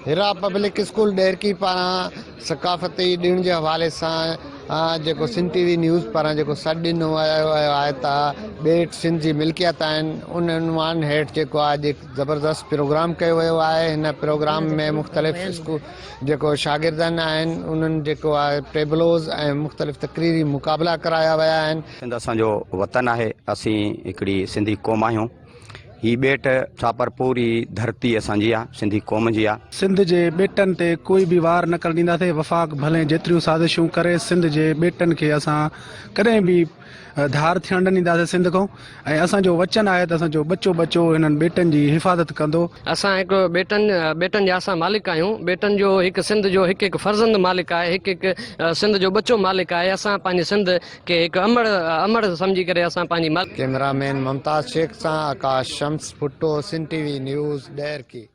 هيرا public school Daharki پاران ثقافتي ڏڻ جي حوالي سان جيڪو سنڌ ٽي وي نيوز پاران جيڪو سڏ ڏنو ويو آهي ته ٻيٽ سنڌ جي ملڪيت آهن ان عنوان هيٺ جيڪو آهي اڄ هڪ زبردست پروگرام ڪيو ويو آهي هن پروگرام ۾ مختلف اسڪول جيڪو شاگردن آهن انهن جيڪو آهي ٽيبلوز ۽ مختلف تقريري مقابلا ڪرايا ويا آهن. سنڌ اسان جو وطن آهي اسين هڪڙي سنڌي قوم آهيون. هي ٻيٽ ڇاپر پوري ڌرتي اسان جي آ سنڌي قوم جي آ. سنڌ جي ٻيٽن تي ڪوئي به وار نه ڪرڻ ڏينداسين، وفاق ڀلين جيتريون سازشون ڪري سنڌ جي ٻيٽن کي اسان ڪڏهن به ڌار ٿيڻ نه ڏينداسين سنڌ کان ۽ اسان جو وچن آهي ته اسان جو ٻچو ٻچو هنن ٻيٽن جي حفاظت ڪندو. اسان هڪ ٻيٽن ٻيٽن جا اسان مالڪ آهيون، ٻيٽن جو هڪ سنڌ جو هڪ هڪ فرزند مالڪ آهي، هڪ هڪ سنڌ جو ٻچو مالڪ آهي، اسان پنهنجي سنڌ کي هڪ امڙ امڙ سمجهي ڪري اسان پنهنجي. ڪئميرا مين ممتاز شيخ سان Akash Shams Bhutto, Sindh T V news, Daharki.